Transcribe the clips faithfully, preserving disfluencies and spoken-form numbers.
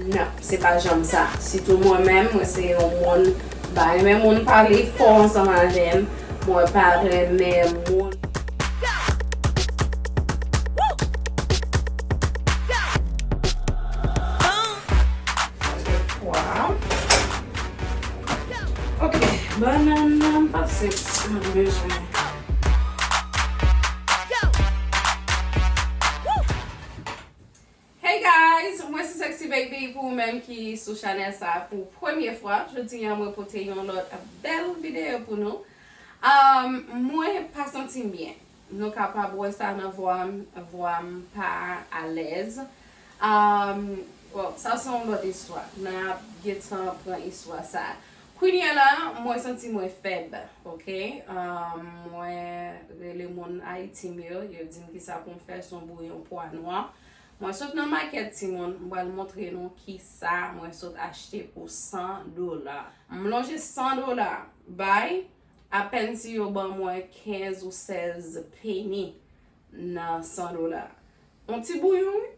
Non, se pa janm sa. Sitou mwen menm, mwen se yon moun, m pa renmen moun pale fò ansanm avè m. Mwen pa renmen moun. Pwa. Ok, bannann nan, m panse m bezwen. Hey guys, mwen se Sexy Baby. Pou ou menm ki sou chanèl sa pou premye fwa, jodi a mwen pote yon lòt bèl videyo pou nou. Um, mwen pa santi m byen. Nou kapab wè sa nan vwa m, vwa m pa alèz. Um, bon, sa se yon lòt istwa. N ap gentan pran istwa sa. Kounye a la, mwen santi mwen fèb, ok? Um, mwen rele moun Ayiti m yo, yo di m kisa pou m fè, se yon bouyon pwa nwa. Mwen sot nan makèt, timoun, m pral montre nou kisa mwen sot achte pou san dola. M lonje san dola bay, apèn si yo ban mwen kenz ou sèz peni nan san dola. Yon ti bouyon, wi.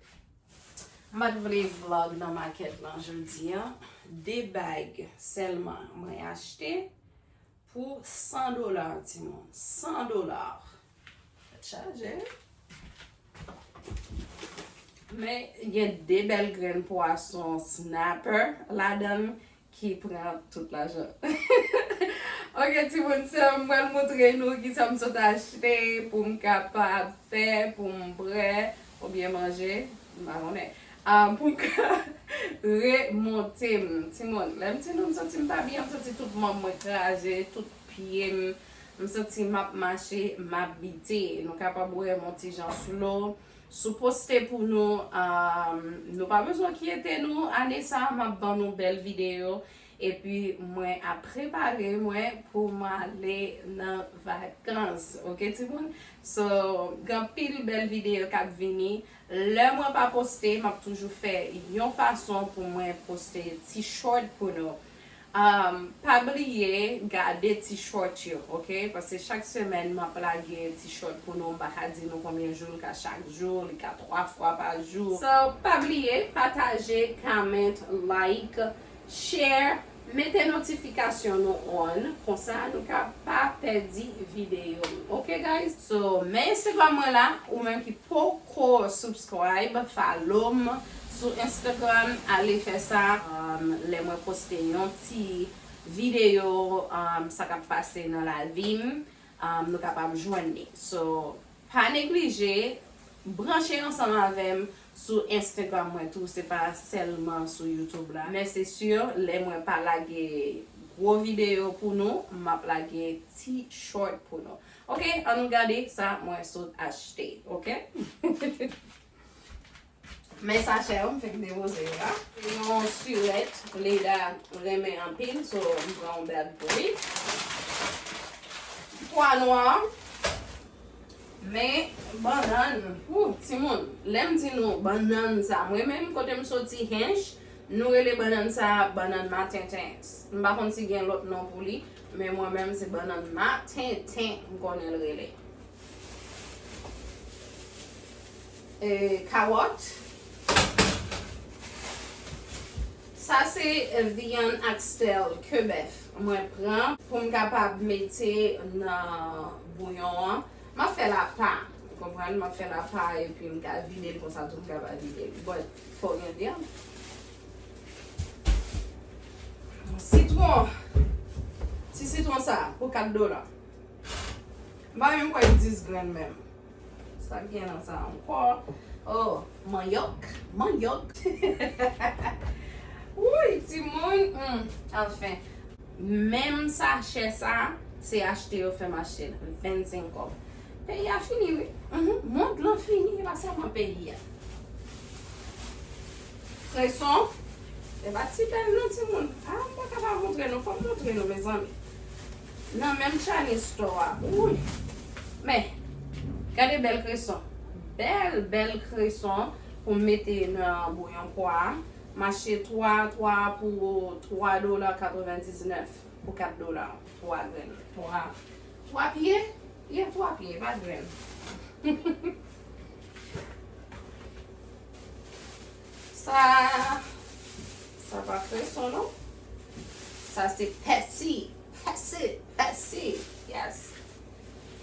M pa t vle vlog nan makèt lan jodi a. De bag sèlman mwen achte pou san dola, timoun. San dola. Tèt chaje, wi. Men gen de bèl grenn pwason snapper ladan l ki pran tout lajan. Ok, timoun, so m pral montre nou kisa m sot achte pou m kapab fè, pou m bwè, oubyen manje, m pa konnen. Ah, pou m ka remonte m. Timoun, lè m di nou m santi m pa byen, m santi tout manm mwen kraze, tout pye m, m santi m ap mache, m ap bite. Nou kapab wè m yon ti jan slow. Sou poste pou nou, um, nou pa bezwen enkyete nou, ane sa a, m ap ban nou bèl videyo. Epi mwen ap prepare mwen pou m ale nan vakans. Ok, timoun? So, gen anpil bèl videyo k ap vini. Lè mwen pa poste, m ap toujou fè yon fason pou mwen poste ti short pou nou. Um, pa bliye gade ti short yo, ok? Paske chak semèn m ap lage ti short pou nou. M pa ka di nou konbyen jou, li ka chak jou, li ka twa fwa pa jou. So, pa bliye, pataje, comment, like, share, mete notifikasyon nou on, konsa nou ka pa pèdi videyo. Ok, guys? So, men Instagram mwen la, ou menm ki poko subscribe, follow m sou Instagram, ale fè sa. Um, lè mwen poste yon ti videyo, um, sa k ap pase nan lavi m, um, nou kapab jwenn li. So, pa neglije, branche ansanm avè m sou Instagram mwen tou, se pa sèlman sou YouTube la. Men se si, lè mwen pa lage gwo videyo pou nou, m ap lage ti short pou nou. Ok, ann nou gade sa mwen sot achte, ok? Men sachè yo, m fenk depoze yo la. Yon sirèt, Leda renmen anpil, so m pran yon bag pou li. Pwa nwa, men bannann, ou, timoun, lè m di nou bannann sa, mwen menm kote m soti, Hinche, nou rele bannann sa bannann matenten. M pa konn si gen lòt non pou li, men mwen menm se bannann matenten m konnen l rele. E, kawòt. Sa se vyann oxtail, ke bèf, mwen pran pou m kapab mete nan bouyon an. M ap fè l apa, ou konprann? M ap fè l apa epi m ka vide l konsa tou, m kapab vide l. But, fò w gen vyann. Sitwon. Ti sitwon sa, pou kat dola. M pa menm kwè dis grenn menm. Sa k gen nan sa ankò? Oh, manyòk, manyòk. Wouyy, timoun, hmm, anfen. Menm sachè sa, se achte yo fè m achte l, vennsenk kòb. Peyi a fini, wi. Mhm, mond lan fini, e pa sèlman peyi a. Kreson. E pa ti bèl non, timoun. Ah, m pa ka pa montre nou. Fò m montre nou, mezanmi. Nan menm Chinese store a. Wouyy. Men, gade bèl kreson. Bèl, bèl kreson pou m mete nan bouyon pwa a. M achte twa, twa pou twa dola katrevendiznèf. Pou kat dola. Twa grenn. Twa, twa pye? Yeah, twa pye, pa grenn. Sa, Kreson, non? Sa se pèsi. Pèsi. Pèsi. Yes.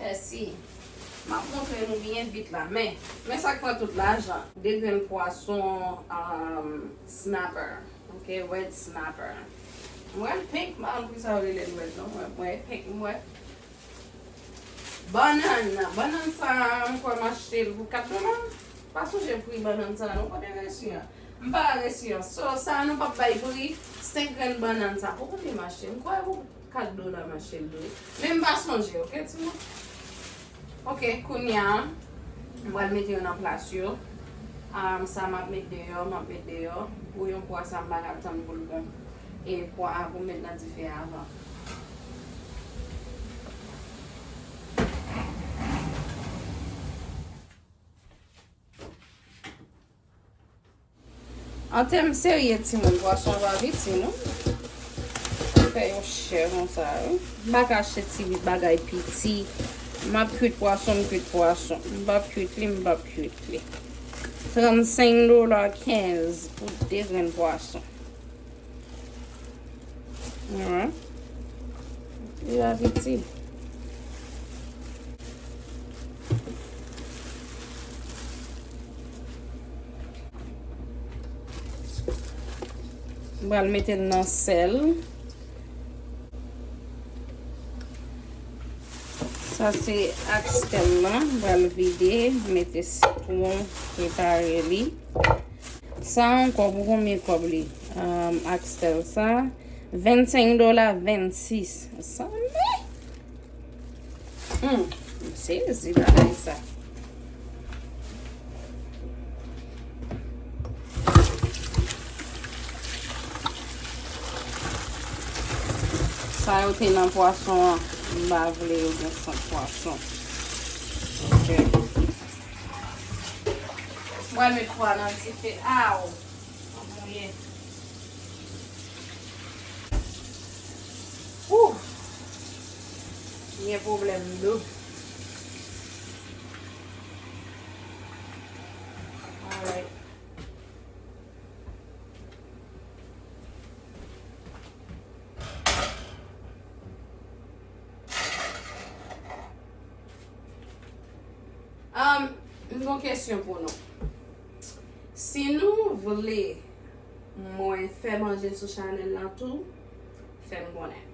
Pèsi. M ap montre nou byen vit la. Men, men sa k pran tout lajan. De grenn pwason, um, snapper. Ok, red snapper. M wè l pink, m pa konn poukisa yo rele l red, non. Mwen, mwen pink, m wè. Bannann, bannann sa a, m kwè m achte l pou kat dola. Pa sonje pri bannann sa a, non, kote resi an? M pa resi an. So, sa a nou p ap bay pri senk grenn bannann sa a. Pou konbyen m achte? M kwè pou kat dola m achte l vre. Men m pa sonje, ok, timoun? Ok, kounye a, m pral mete yo nan plas yo. Am, sa m ap met deyò, m ap met deyò. Bouyon pwa sa, m pa ka tann pou l bon. E pwa a pou m met nan dife a avan. An tèm serye, timoun, pwason pa piti, non. Fè yo chè konsa, wi. M pa ka achte ti bagay piti. M ap kwit pwason, m kwit pwason. M p ap kwit li, m p ap kwit li. Trannsenk dola kenz pou de grenn pwason. Wi. Li pa piti. M pral mete l nan sèl. Sa se oxtail la. M pral vide, mete sitwon, prepare li. Sa ankò pou konbyen kòb li? Um, oxtail sa, vennsenk dola vennsis. Sa men! Hmm, m sezi bagay sa. Sa yo te nan pwason an, m pa vle yo gen sant pwason. Ok. Mwen met pwa nan dife. Aw. Mwen mouye. Woo! Gen pwoblèm dlo. Alright. Um, m gon kesyon pou nou. Si nou vle mwen fè manje sou chanèl la tou, fè m konnen.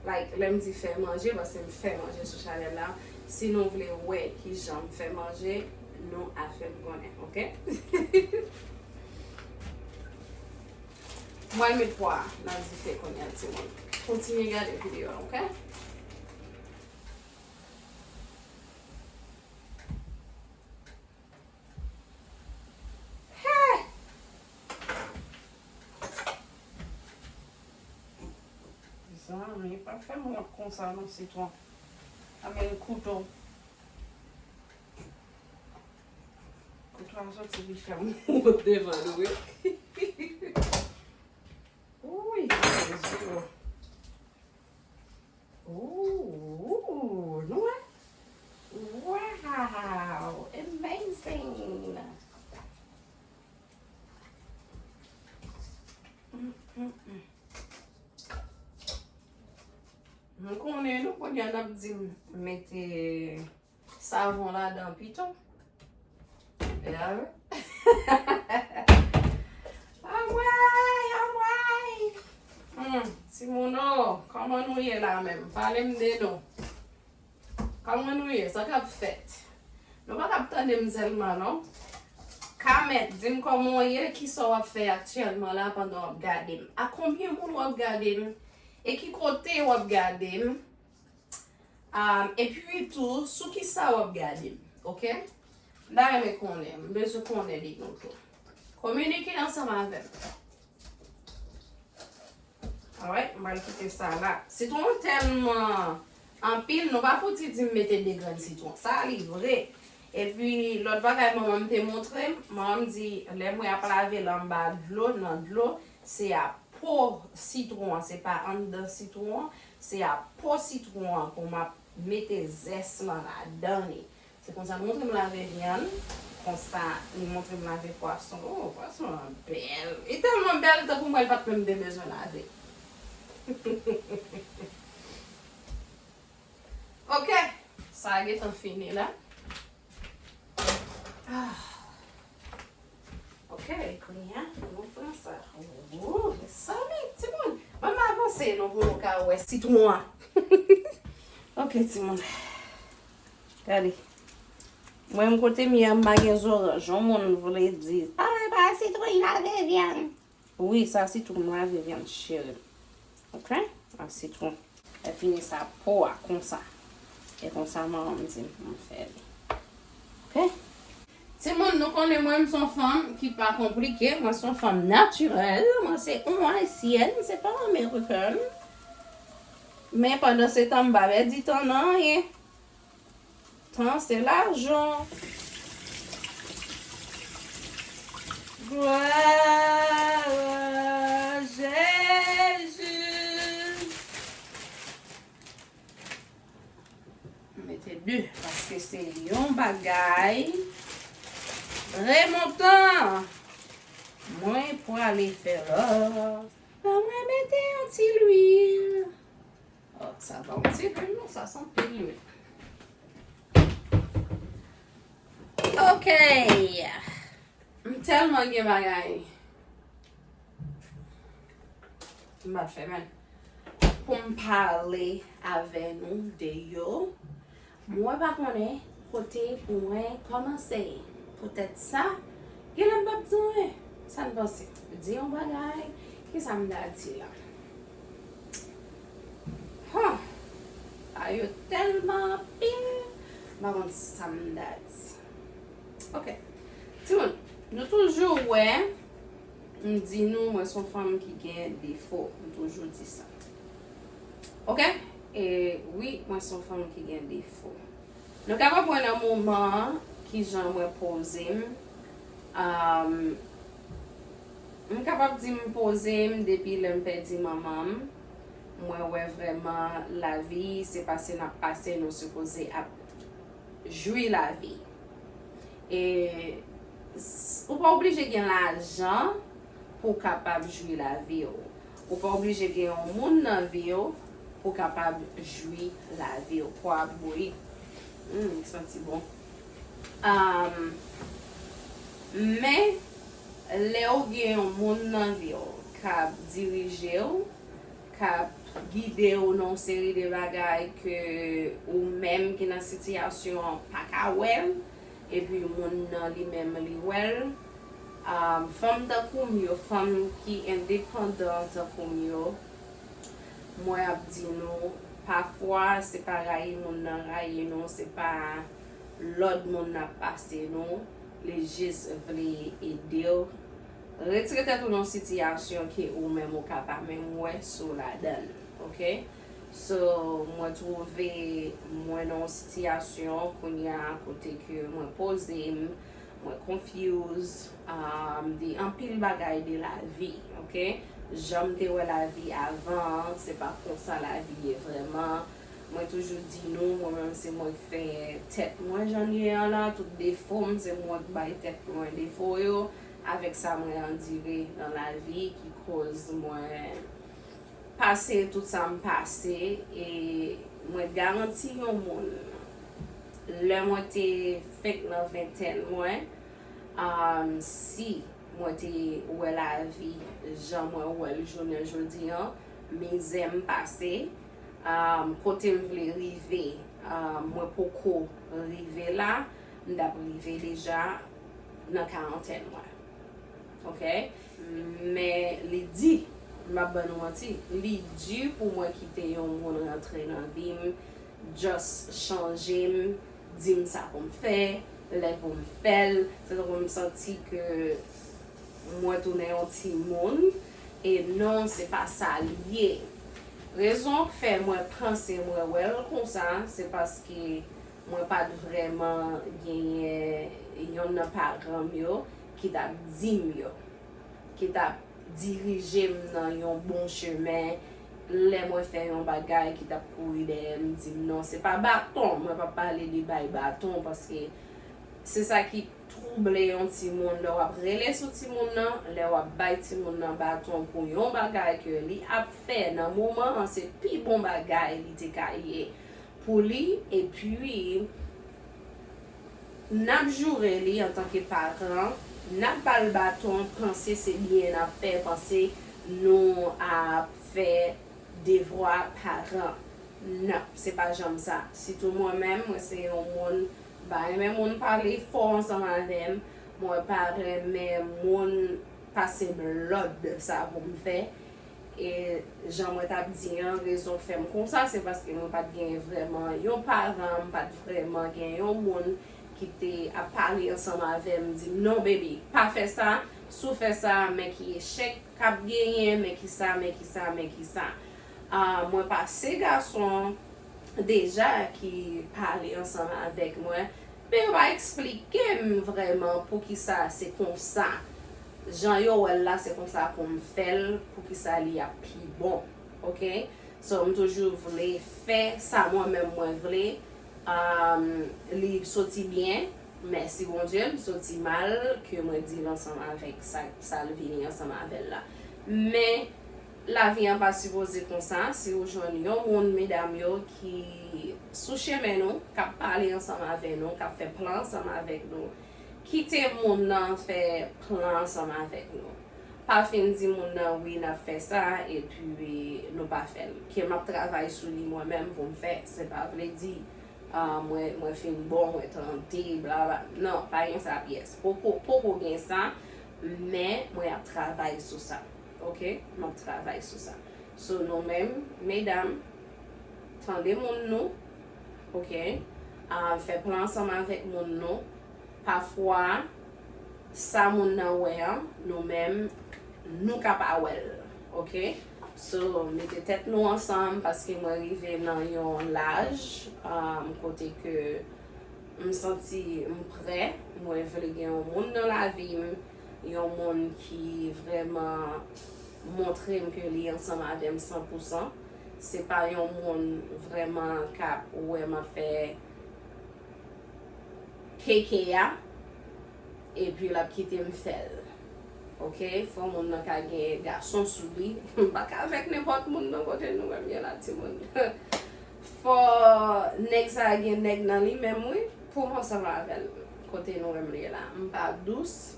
Like, lè m di fè manje, paske m fè manje sou chanèl la. Si nou vle wè kijan m fè manje, nou a fè m konnen, ok? Mwen met pwa nan dife kounye a, timoun. Kontinye gade videyo a, ok? Hey! Zanmi, pa fè m wont konsa non, sitwon. Anmèl kouto. Kouto a soti li fè m wont devan nou, wi. Wouy, Jezi o. Ooh, nou wè? Wow, amazing. Mm, mm, mm. Nou konnen nou kounye a n ap di m mete savon ladan pito. Anmwey, anmwey. Hmm, timoun o, kòman nou ye la menm? Pale m de nou. Kòman nou ye? Sa k ap fèt? Nou pa t ap tande m sèlman, non. Kamèt, di m kòman w ye, kisa w ap fè aktyèlman la pandan w ap gade m? A konbyen moun w ap gade m? E ki kote w ap gade m? Um, epi tou, sou kisa w ap gade m, ok? M ta renmen konnen, m bezwen konnen de nou tou. Kominike ansanm avè m. Alright, m pral kite sa la. Sitwon tèlman anpil, nou pa fouti di m mete de grenn sitwon. Sa li vre. Epi, lòt bagay manman m te montre m, manman m di, lè mwen ap lave l anba dlo, nan dlo, se a po sitwon an, se pa anndan sitwon an, se a po sitwon an pou m ap mete zès lan ladan li. Se konsa l montre m lave vyann. Konsa, li montre m lave pwason. Oh, pwason an bèl. Li tèlman bèl, tankou m wè l pa t menm te bezwen lave. Ok, sa a gentan fini la. Ah. Ok, kounye a, nou pran sa. Ooh, mezanmi, timoun. Ban m avanse nou pou nou ka wè sitwon an. Ok, timoun. Gade. Mwen, m kote m ye a, m pa gen zoranj. Yon moun vle di, "Ah, e pa sitwon, lave vyann." Wi, sa sitwon, lave vyann, cheri. Ok? A sitwon. Lè fini sa, po a konsa. E konsa manman m di m pou m fè li. Ok? Timoun, nou konnen mwen, m se yon fanm ki pa konplike. Mwen se yon fanm natirèl. Mwen se yon Ayisyèn, se pa yon American. Men pandan se tan, m pa pèdi tan nan anyen. Tan se lajan. Glwa a Jezi. M mete de, paske se yon bagay trè montan. Mwen prale fè la. Ban mwen mete yon ti lwil. Oh, sa pa yon ti lwil, non, sa se anpil lwil. Ok. M tèlman gen bagay. M pa t fè menm. Pou m pale avè nou de yo. Mwen pa konnen kote pou mwen kòmanse. Poutèt sa, genlè m p ap di anyen. Sa n panse? Di yon bagay, kisa m ta di la? Huh. A yo tèlman anpil, m pa konn sa m ta di. Ok. Timoun, nou toujou wè, m di nou, mwen se yon fanm ki gen defo. M toujou di sa. Ok? E wi, mwen se yon fanm ki gen defo. Nou ka konprann nan moman an kijan mwen poze m. Um, m kapab di m poze m depi lè m pèdi manman m. Mwen wè vrèman lavi, se pase n ap pase, nou sipoze ap jwi lavi. E s- ou pa oblije gen lajan pou w kapab jwi lavi w. Ou pa oblije gen yon moun nan vi w pou w kapab jwi lavi w. Pwa bouyi. Hmm, santi bon. Um, men, lè w gen yon moun nan vi w k ap dirije w, k ap gide w nan yon seri de bagay ke ou menm ki nan sitiyasyon an pa ka wè l, epi moun nan li menm li wè l. Um, fanm tankou m yo, fanm ki endepandan tankou m yo, mwen ap di nou, pafwa, se pa rayi moun nan rayi nou, se pa lòd moun nan ap pase nou, li jis vle ede w retire tèt ou nan yon sitiyasyon ke ou menm ou ka pa menm wè si w ladan l, ok? So, mwen twouve mwen nan yon sitiyasyon kounye a kote ke mwen poze m, mwen confuse, um, de anpil bagay de lavi, ok? Jan m te wè lavi avan an, se pa konsa lavi ye vrèman. Mwen toujou di nou, mwen menm se mwen k fè tèt mwen jan l ye an la, tout defo m, se mwen k bay tèt mwen defo yo. Avèk sa mwen andire nan lavi ki koz mwen pase tout sa m pase, e mwen garanti yon moun, lè mwen te fenk nan ventèn mwen, um, si mwen te wè lavi jan mwen wè l jounen jodi an, mizè m pase, um, kote m vle rive, um, mwen poko rive la, m t ap rive deja nan karantèn mwen. Ok? Men li di, m p ap ban nou manti, li di pou mwen kite yon moun rantre nan vi m, just chanje m, di m sa pou m fè, lè pou m fè l. Se tankou m santi ke mwen tounen yon timoun. E non, se pa sa l ye. Rezon k fè mwen panse mwen wè l konsa, se paske mwen pa t vrèman genyen yonn nan paran m yo ki t ap di m yo, ki t ap dirije m nan yon bon chemen, Lè mwen fè yon bagay ki t ap kouri dèyè m, di m non, se pa baton. Mwen p ap pale de bay baton, paske se sa ki twouble yon timoun. Lè w ap rele sou timoun nan, lè w ap bay timoun nan baton pou yon bagay ke li ap fè nan moman an, se pi bon bagay li te ka ye pou li. Epi, n ap joure li antanke paran, n ap ba l baton, panse se byen n ap fè, panse nou ap fè devwa paran. Non, se pa janm sa. Sitou mwen menm, mwen se yon moun, m pa renmen moun pale fò ansanm avè m. Mwen pa renmen moun pase m lòd sa pou m fè. E jan mwen t ap di an, rezon k fè m konsa, se paske mwen pa t gen vrèman yon paran, m pa t vrèman gen yon moun ki te ap pale ansanm avè m, di m, "Non, baby, pa fè sa, si w fè sa, men ki echèk k ap genyen, men ki sa, men ki sa, men ki sa." Ah, mwen pase gason deja ki pale ansanm avèk mwen, men yo pa eksplike m vrèman poukisa se konsa. Jan yo wè l la, se konsa pou m fè l, poukisa li ap pi bon. Oke? So, m toujou vle fè sa mwen menm mwen vle. Um, li soti byen, mèsi Bondye, li soti mal, ke mwen di l ansanm avèk sa, sa l vini ansanm avè l la. Men, lavi an pa sipoze konsa. Si w jwenn yon moun, medam yo, ki sou chemen nou, k ap pale ansanm avè nou, k ap fè plan ansanm avèk nou, kite moun nan fè plan ansanm avèk nou. Pa fin di moun nan, "Wi, n ap fè sa," epi nou pa fè l. Ke m ap travay sou li mwen menm pou m fè, se pa vle di, ah, mwen, mwen fin bon, mwen tande, bla, bla. Non, pa gen sa pyès. Poko, poko gen sa, men mwen ap travay sou sa. Oke? M ap travay sou sa. So, nou menm, medam, tande moun nou, oke? Ah, fè plan ansanm avèk moun nou. Pafwa, sa moun nan wè an, nou menm, nou ka pa wè l, oke? So, mete tèt nou ansanm, paske mwen rive nan yon laj, um, kote ke m santi m prè, mwen vle gen yon moun nan lavi m, yon moun ki vrèman montre m ke li ansanm avè m san pou san. Se pa yon moun vrèman k ap wè m ap fè keke a, epi l ap kite m fè l. Oke? Fò moun nan ka gen gason sou li. M pa ka avèk nenpòt moun nan kote nou wè m ye la, timoun. Fò nèg sa a gen nèg nan li menm, wi, pou m ansanm avè l kote nou wè m ye la. M pa dous.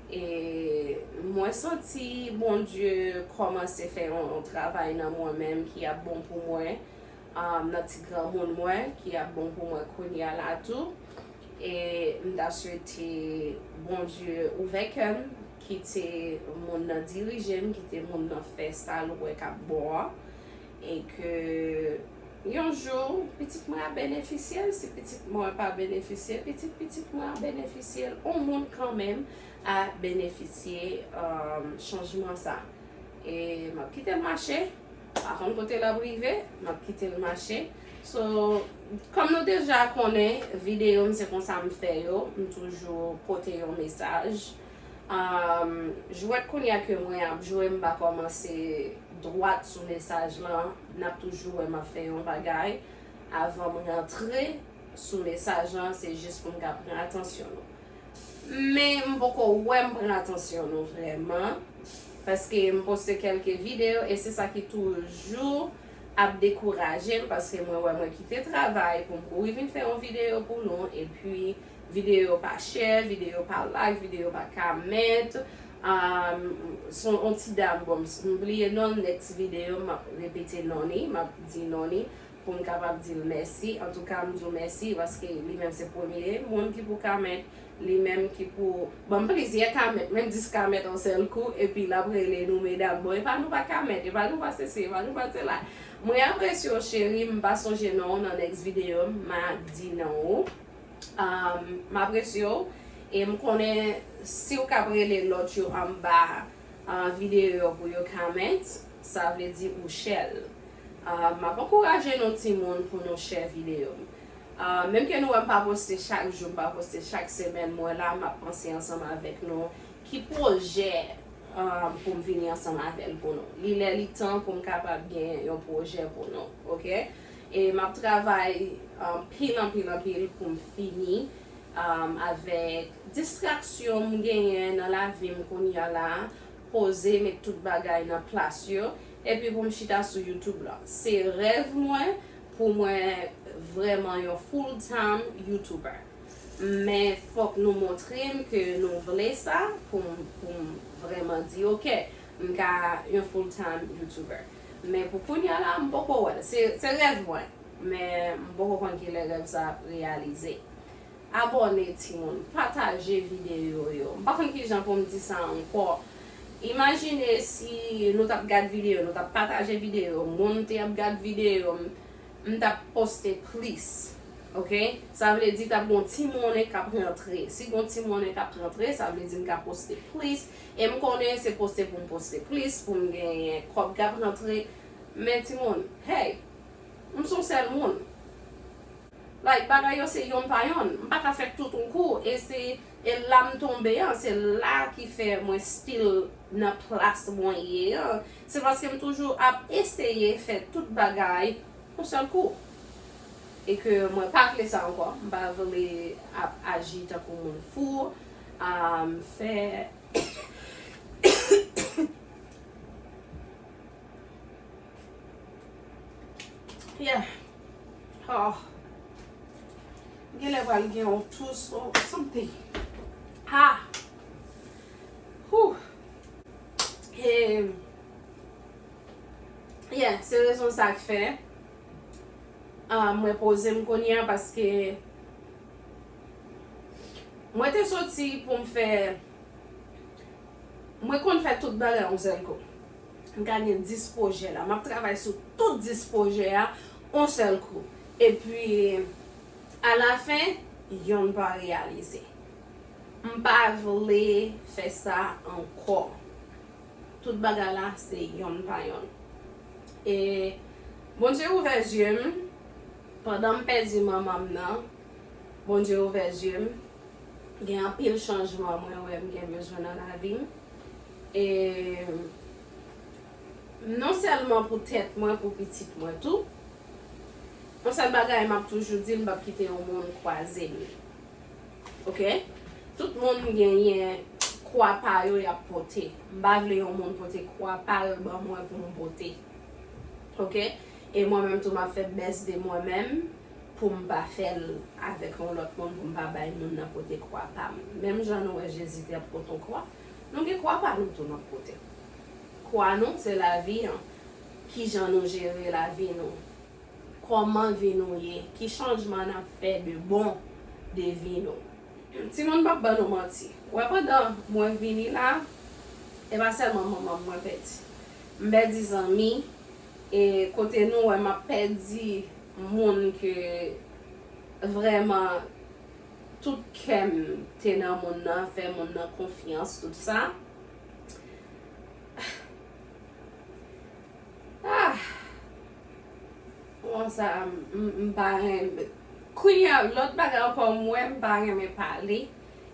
E mwen santi Bondye kòmanse fè yon, yon travay nan mwen menm ki ap bon pou mwen, um, nan ti granmoun mwen ki ap bon pou mwen kounye a la tou. E m ta swete Bondye ouvè kè m, kite moun nan dirije m, kite moun nan fè sa l wè k ap bon an. E ke yon jou, pitit mwen ap benefisye l, si pitit mwen pa benefisye, pitit pitit mwen ap benefisye l, yon moun kanmenm ap benefisye, um, chanjman sa. E m ap kite l mache, pa konn kote l ap rive, m ap kite l mache. So, kòm nou deja konnen, videyo m se konsa m fè yo, m toujou pote yon mesaj. Um, jwèt kounye a ke mwen ap jwe, m pa kòmanse dwat sou mesaj lan, n ap toujou wè m ap fè yon bagay. Avan m rantre sou mesaj lan, se jis pou m ka pran atansyon nou. Men m poko wè m pran atansyon nou vrèman, paske m poste kèlke videyo, e se sa ki toujou ap dekouraje m, paske mwen wè mwen kite travay pou m kouri vin fè yon videyo pou nou, epi videyo pa share, videyo pa like, videyo pa comment. Um, se yon ti dam, bon, m, m bliye non l, next videyo, m ap repete non li, m ap di non li, pou m kapab di l mèsi. Antouka, m di w mèsi, paske li menm se premye moun ki pou comment, li menm ki pou ban m plizyè comment, menm dis comment yon sèl kou, epi l ap rele nou, medam, bon, e pa nou pa comment, e pa nou pa sesi, e pa nou pa sela. Mwen apresye w, cheri, m pa sonje non w nan next videyo, m a di non w. Um, m apresye w, e m konnen si w k ap rele lòt yo anba, uh, videyo yo pou yo comment, sa vle di ou share l. Uh, m ap ankouraje nou timoun pou nou share videyo m. Uh, menm ke nou wè m pa poste chak jou, m pa poste chak semèn, mwen la, m ap panse ansanm avèk nou. Ki pwojè um, pou m vini ansanm avè l pou nou. Li lè li tan pou m kapab gen yon pwojè pou nou, oke? E m ap travay anpil, anpil, anpil pou m fini, um, avèk distraksyon m genyen nan lavi m kounye a la, poze, met tout bagay nan plas yo, epi pou m chita sou YouTube la. Se rèv mwen pou mwen vrèman yon full time YouTuber. Men fòk nou montre m ke nou vle sa pou m, pou m vrèman di, oke, m ka yon full time YouTuber. Men pou kounye a la, m poko wè l. Se, se rèv mwen. Men m poko konn kilè rèv sa ap reyalize. Abòne, timoun. Pataje videyo yo. M pa konn kijan pou m di sa ankò. Imajine si nou t ap gad videyo, nou t ap pataje videyo, moun te ap gad videyo, m, m t ap poste plis. Oke? Sa vle di t ap gon ti monnen k ap rantre. Si gon ti monnen k ap rantre, sa vle di m ka poste plis. E m konnen se poste pou m poste plis, pou m genyen kòb k ap rantre. Men timoun, hey, m se yon sèl moun. Like, bagay yo se yonn pa yonn. M pa ka fè tout yon kou. E se, e la m tonbe an, se la ki fè mwen still nan plas mwen ye an. Se paske m toujou ap eseye fè tout bagay yon sèl kou. E ke mwen pa vle sa ankò. M pa vle ap aji tankou moun fou. Um, fè Yeah. Oh. Genlè pral gen yon tous or something. Ha. Whew. E, yeah, se rezon sa k fè, ah, mwen poze m kounye a paske mwen te soti pou m fè Mwen konn fè tout bagay yon sèl kou. M ka gen dis pwojè la. M ap travay sou tout dis pwojè a yon sèl kou. Epi, alafen, yonn pa reyalize. M pa vle fè sa ankò. Tout bagay la, se yonn pa yonn. E Bondye ouvè zye m pandan m pèdi manman m nan. Bondye ouvè zye m. Gen anpil chanjman mwen wè m gen bezwen nan lavi m. E non sèlman pou tèt mwen, pou pitit mwen tou. Yon sèl bagay m ap toujou di, m p ap kite yon moun kwaze m. Oke? Tout moun genyen kwa pa yo y ap pote. M pa vle yon moun pote kwa pa l ban mwen pou m pote. Oke? E mwen menm tou, m ap fè bèst de mwen menm pou m pa fè l avèk yon lòt moun, pou m pa bay moun nan pote kwa pa m. Menm jan nou wè Jezi te ap pote yon kwa, nou gen kwa pa nou tou n ap pote. Kwa nou, se lavi an. Kijan nou jere lavi nou? Kòman vi nou ye? Ki chanjman n ap fè de bon de vi nou? Timoun, m p ap ban nou manti. Wè, pandan mwen vini la, e pa sèlman manman m mwen pèdi. M pèdi zanmi, e kote nou wè m ap pèdi moun ke vrèman tout kè m te nan moun nan, fè moun nan konfyans, tout sa. Ah! Bon, sa, m, m, m pa renmen. Kounye a, lòt bagay ankò, m wè m pa renmen pale.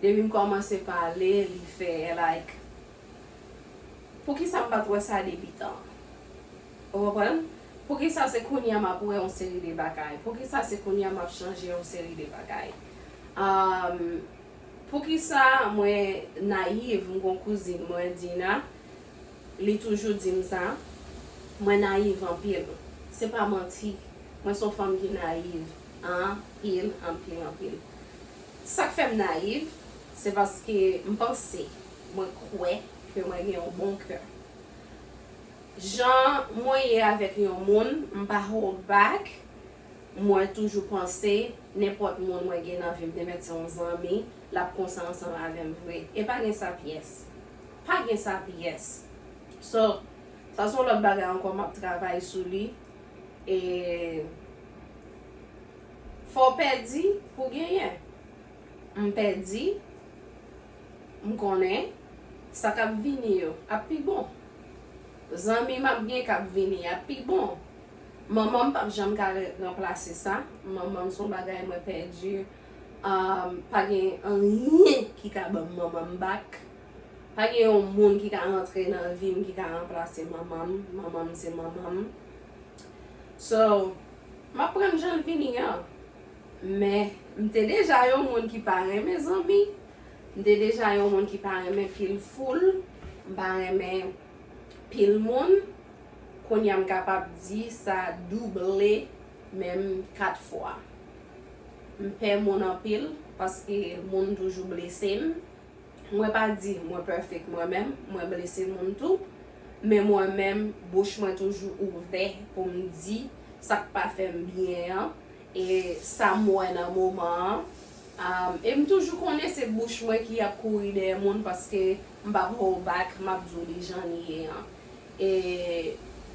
Depi m kòmanse pale, li fè, like, poukisa m pa t wè sa depi tan? Ou konprann? Poukisa se kounye a m ap wè yon seri de bagay? Poukisa se kounye a m ap chanje yon seri de bagay? Um, poukisa mwen nayiv? M gon kouzin mwen, Dina, li toujou di m sa. Mwen nayiv anpil. Se pa manti. Mwen se yon fanm ki nayiv anpil, anpil, anpil. Sa k fè m nayiv, se paske m panse, mwen kwè ke mwen gen yon bon kè. Jan mwen ye avèk yon moun, m pa hold back. Mwen toujou panse, nenpòt moun mwen gen nan vi m, te mèt se yon zanmi, l ap konsa ansanm avè m vre. E pa gen sa pyès. Pa gen sa pyès. So, sa se yon lòt bagay ankò m ap travay sou li. E fò w pèdi pou genyen. M pèdi, m konnen sa k ap vini yo ap pi bon. Zanmi m ap gen k ap vini ap pi bon. Manman m p ap janm ka re-, ranplase sa. Manman m se yon bagay mwen pèdi. Um, pa gen anyen ki ka ban m manman m back. Pa gen yon moun ki ka rantre nan vi m ki ka ranplase manman m. Manman m se manman m. So, m ap pran l jan l vini an. Men, m te deja yon moun ki pa renmen zanmi. M te deja yon moun ki pa renmen pil foul. M pa renmen pil moun. Kounye a m kapab di sa double, menm kat fwa. M pè moun anpil, paske moun toujou blese m. Mwen pa di mwen pèfèk mwen menm, mwen blese moun tou, men mwen menm, bouch mwen toujou ouvè pou m di sa k pa fè m byen an, e sa m wè nan moman an. Um, e m toujou konnen se bouch mwen ki ap kouri dèyè moun, paske m p ap hold back, m ap di w li jan l ye an. E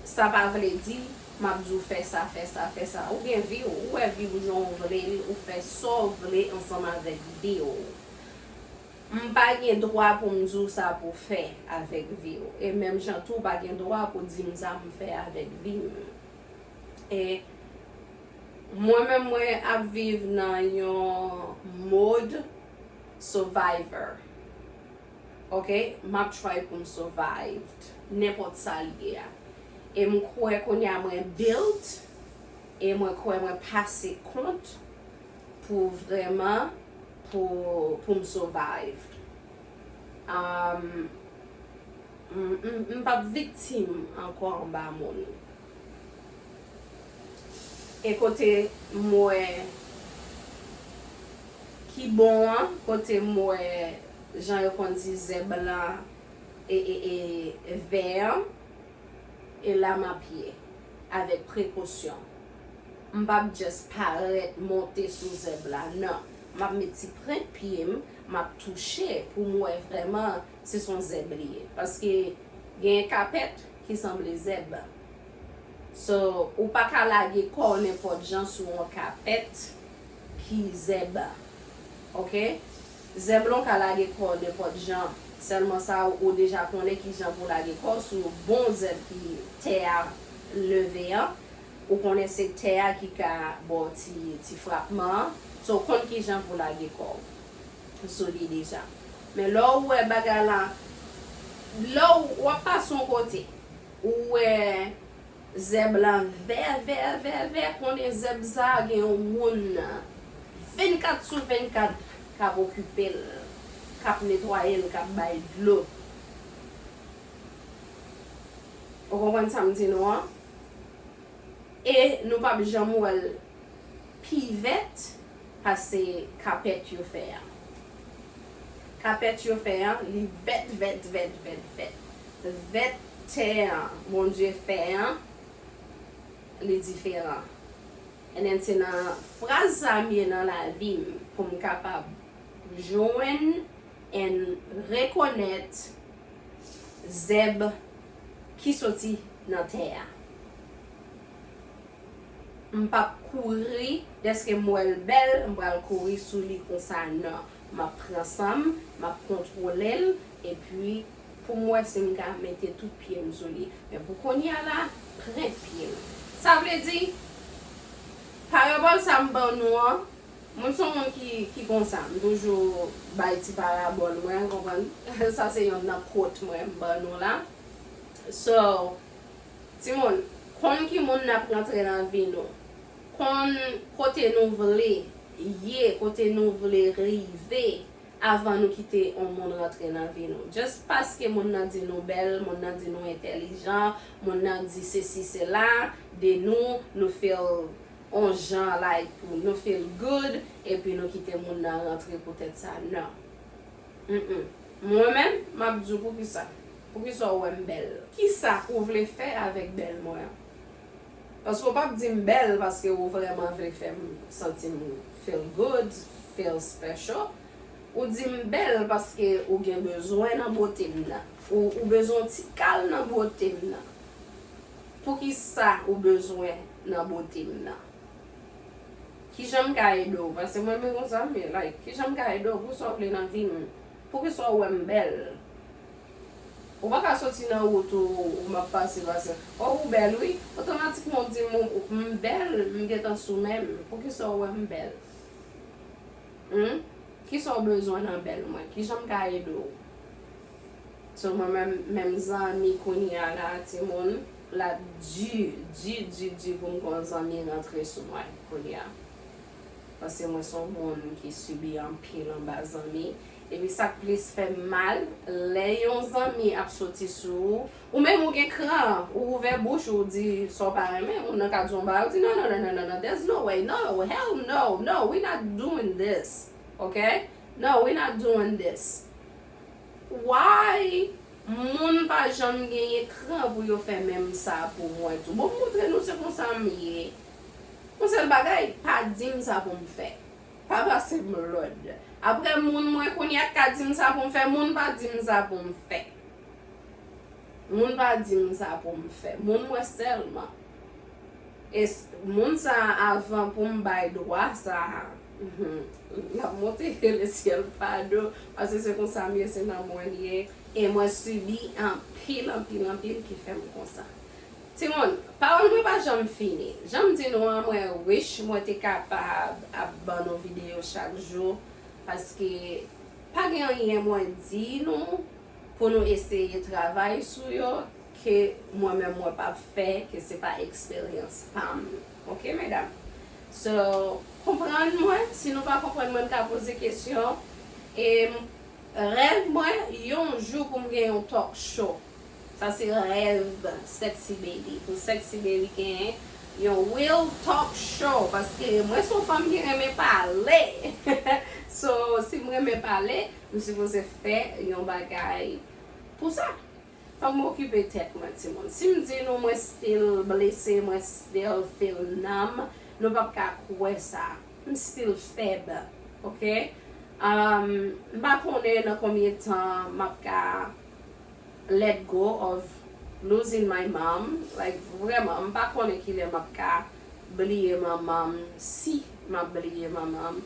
sa pa vle di m ap di w fè sa, fè sa, fè sa. Ou gen vi w, ou wè vi w jan w vle li, ou fè sa w vle ansanm avèk vi w. M pa gen dwa pou m di w sa pou w fè avèk vi w. E menm jan tou, w pa gen dwa pou w di m sa pou m fè avèk vi m. E mwen menm, mwen ap viv nan yon mode survivor. Ok? M ap try pou m survive nenpòt sa l ye a. E m kwè kounye a mwen built, e mwen kwè mwen pase kont pou vrèman, pou, pou m survive. Um, m, m, m p ap viktim ankò anba moun. E kote m wè ki bon an, kote m wè jan yo konn di zèb lan e, e, e vè an, e la m ap ye, avèk prekosyon. M p ap just parèt monte sou zèb la, non. M ap met ti prent pye m, m ap touche pou m wè vrèman si se yon zèb li ye. Paske gen kapèt ki sanble zèb. So, ou pa ka lage kò w nenpòt jan sou yon kapèt ki zèb. Ok? Zèb lan w ka lage kò w nenpòt jan. Sèlman sa, ou deja konnen ki jan pou w lage kò w sou bon zèb ki tè a leve an. Ou konnen se tè a ki ka ba w ti, ti frapman an. So, w konn ki jan pou w lage kò w sou li deja. Men lè w wè bagay la, lè w, w ap pase yon kote, ou wè zèb la vè, vè, vè, vè, konnen zèb sa a gen yon moun vennkat sou vennkat k ap okipe l, k ap netwaye l, k ap bay dlo. Ou konprann sa m di nou an? E nou p ap janm wè l pi vèt pase kapèt yo fè a. Kapèt yo fè a, li vèt, vèt, vèt, vèt, vèt. Vèt tè a Bondye fè a, li diferan. And then se nan fraz sa m ye nan lavi m pou m kapab jwenn and rekonèt zèb ki soti nan tè a. M p ap kouri, dèske m wè l bèl, m pral kouri sou li konsa, non. M ap pran san m, m ap kontwole l, epi pou m wè si m ka mete tout pye m sou li. Men pou kounye a la, pran pye m. Sa vle di, parabòl sa m ban nou an, mwen se yon moun ki, ki konsa, m toujou bay ti parabòl mwen, konprann? Sa se yonn nan quote mwen m ban nou la. So, timoun, konn ki moun n ap rantre nan vi nou. Konn kote nou vle ye, kote nou vle rive avan nou kite yon moun rantre nan vi nou. Just paske moun nan di nou bèl, moun nan di nou entèlijan, moun nan di sesi, sela de nou, nou feel yon jan, like, pou nou feel good, epi nou kite moun nan rantre poutèt sa. Non. Mm-mm. Mwen menm, m ap di w poukisa. Poukisa w wè m bèl? Kisa ou vle fè avèk bèl mwen an? Paske w p ap di m bèl paske ou vrèman vle fè m santi m feel good, feel special. Ou di m bèl paske ou gen bezwen nan bote m nan. Ou, ou bezwen yon ti kal nan bote m nan. Poukisa ou bezwen nan bote m nan? Kijan m ka ede w? Paske mwen menm konsa m ye, like, kijan m ka ede w? Poukisa w vle nan vi m? Poukisa w wè m bèl? Ou pa ka soti nan wout ou, ou m ap pase, pase. O, ou bèl, wi. Otomatikman, ou di m, ou, m bèl, m gentan sou men m. Poukisa w wè m bèl? Hmm? Kisa w bezwen nan bèl mwen? Kijan m ka ede w? So mwen menm, menm zanmi kounye a la, timoun, l ap di, di, di, di pou m gen yon zanmi rantre sou mwen kounye a. Paske mwen se yon moun ki sibi anpil anba zanmi. Epi sa k plis fè m mal, lè yon zanmi ap soti sou ou, ou menm ou gen kran, ou ouvè bouch ou, ou di sa w pa renmen, moun nan ka di w yon bagay, ou di, "No, no, no, no, no, no, there's no way, no, hell no, no, we not doing this, okay? No, we not doing this." Why moun pa janm genyen kran pou yo fè menm sa pou mwen tou? Bon, m montre nou se konsa m ye. Yon sèl bagay, pa di m sa pou m fè. Pa pase m lòd. Apre moun mwen kounye a k ka di m sa pou m fè, moun pa di m sa pou m fè. Moun pa di m sa pou m fè. Moun mwen sèlman. E s- moun sa a, avan pou m bay dwa sa a, mhm, l ap monte lesyèl pa do, paske se konsa m ye, se nan mwen l ye. E mwen sibi anpil, anpil, anpil ki fè m konsa. Timoun, pawòl mwen pa janm fini. Jan m di nou an, mwen wish mwen te kapab ap ban nou videyo chak jou, paske pa gen anyen mwen di nou pou nou eseye travay sou yo ke mwen menm mwen p ap fè, ke se pa eksperyans pa m. Oke, medam? So, konprann mwen. Si nou pa konprann mwen, n ka poze kesyon. E m- rèv mwen, yon jou pou m gen yon talk show. Sa se rèv Sexy Baby. Pou Sexy Baby gen yon real talk show. Paske mwen se yon fanm ki renmen pale. So, si m renmen pale, m sipoze fè yon bagay pou sa. Fòk m okipe tèt mwen, timoun. Si m di nou mwen still blese, mwen still feel numb, nou p ap ka kwè sa. M still fèb, oke? Um, m pa konnen nan konbyen tan m ap ka let go of losing my mom. Like, vrèman, m pa konnen kilè m ap ka bliye manman m, si m ap bliye manman m.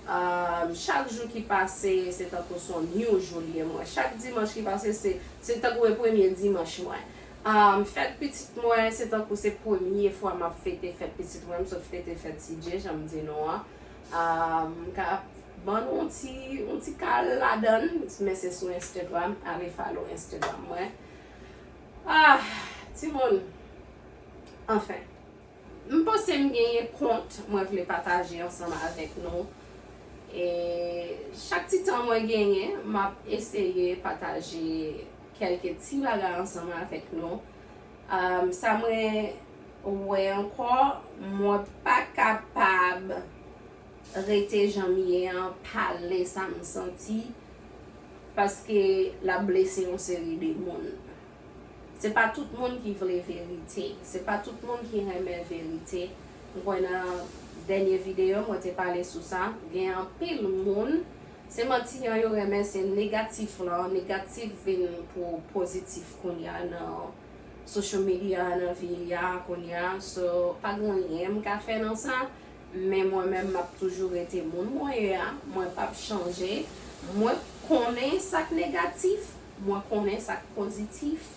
Um, chak jou ki pase, se tankou se yon new jou li ye mwen. Chak dimanch ki pase, se, se tankou e premye dimanch mwen. Um, fèt pitit mwen, se tankou se premye fwa m ap fete fèt pitit mwen. M sot fete fèt T J, jan m di nou an. Um, m ka ban nou yon ti, yon ti kal ladan l, men se sou Instagram, ale follow Instagram mwen. Ah, timoun. Anfen. M panse m genyen kont mwen vle pataje ansanm avèk nou. E chak ti tan mwen genyen, m ap eseye pataje kèlke ti bagay ansanm avèk nou. Um, sa mwen wè ankò, mwen pa kapab rete jan m ye an, pale sa m santi, paske l ap blese yon seri de moun. Se pa tout moun ki vle verite. Se pa tout moun ki renmen verite. M kwè nan dènye videyo, mwen te pale sou sa. Gen anpil moun, se manti an yo renmen, se negatif lan. Negatif vin pou pozitif kounye a nan social media, nan vi a kounye a. So, pa gen anyen m ka fè nan sa. Men mwen menm, m ap toujou rete moun mwen ye a. Mwen p ap chanje. Mwen konnen sa k negatif. Mwen konnen sa k pozitif.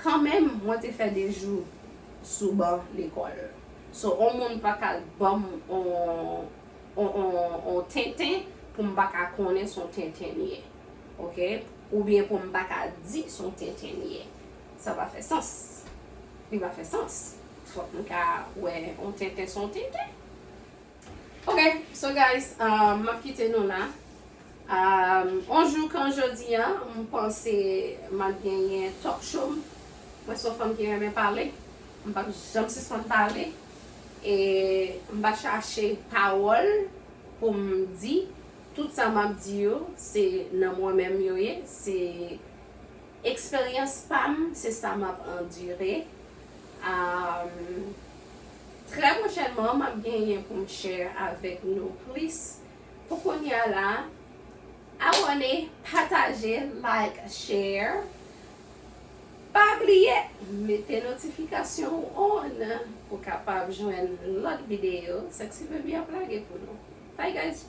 Kanmenm, mwen te fè de jou sou ban lekòl. So, on moun pa ka ban m on, on, on, on tenten pou m pa ka konnen se on tenten li ye. Oke? Oubyen pou m pa ka di se on tenten li ye. Sa pa fè sans. Li pa fè sans. Fòk m ka wè on tenten se on tenten. Ok, so guys, um, m ap kite nou la. Um, on jou kan jodi a, m panse m ap genyen talk show. Mwen se yon fanm ki renmen pale. M p ap janm sispann pale. E m pa chache pawòl pou m di. Tout sa m ap di yo, se nan mwen menm yo ye. Se eksperyans pa m, se sa m ap andire. Um, trè pwochènman, m ap genyen pou m share avèk nou plis. Pou kounye a la, abòne, pataje, like, share. Pa bliye, mete notifikasyon ou on pou kapab jwenn lòt videyo Sexy Baby ap lage pou nou. Bye guys!